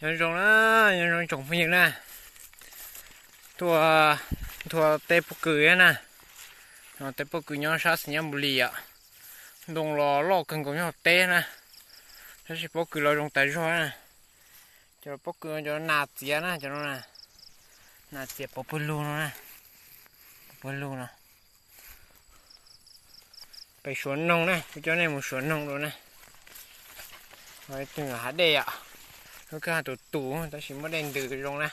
Nyob zoo na, nyob zoo tsoom phooj ywg na. Tuaj nthua teb pob kws na. Teb pob kws nyob sab Xais Nyab Npus Lis yom. Ntoo los loj kawg nkaus nyob hauv teb na, tab sis pob kws los zoo tas zog na. Cov pob kws cov nas txiav na, cov no na, nas txiav pov pawg lug no na, pov pawg lug no. Pem Suav Noog na, kuv coj nej mus Suav Noog dua na. Twg hav dej yom, lub kwj ha tus tus tab sis muaj dej ntws zoo na.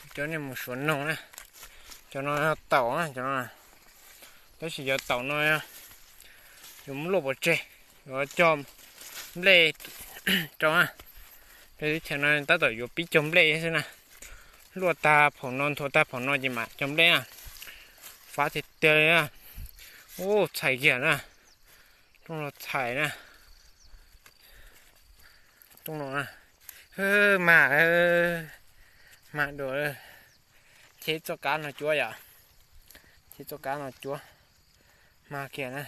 Kuv coj nej mus Suav Noog na. Cov no yog taum na, cov no, tab sis cov taum no yuav muab luaj pov tseg, yuav cog nplej rau na. Peb teb chaws no tab tom yuav pib cog nplej xwb na. Luaj tag phaum no, nthua tag phaum no ces mam cog nplej na. Fab tiag tiag li na. Ub, txhais kiag na. Rooj los txhais na. Rooj los na. Mag, mag dua. Cheb txoj kab no cuab yom. Cheb txoj kab no cuab. Mag kiag na.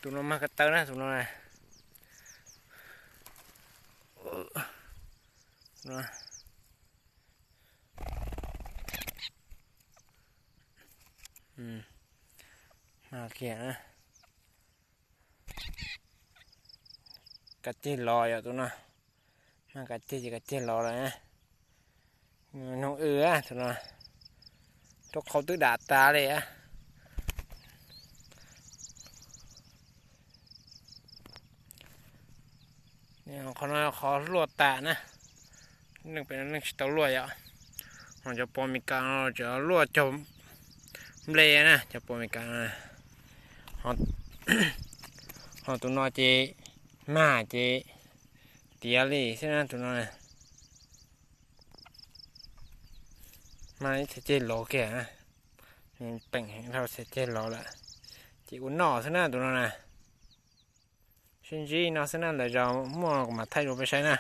Tus no mag ko taw na, tus no na. Mag kiag na. Kav ceg los yom tus no. Mag kav ceg ces kav ceg los lawm. Noog w tus no, rau qhov twb dam tas li. Qhov no qhov luaj tas na. Neeg pem no neeg tsis tau luaj yom. Ho cov pos Mes Kas no tseem luaj cog nplej na, cov pos Mes Kas no. Ho tus no ces mag ces tiav li xwb na tus no. Mag ib txhais ceg lov kiag, peem dhau txhais ceg lov lawm, ces ua noj xwb na tus no na. Sib ntsib no xwb na, lwm zaus muaj kuv mam thaij rau peb saib na.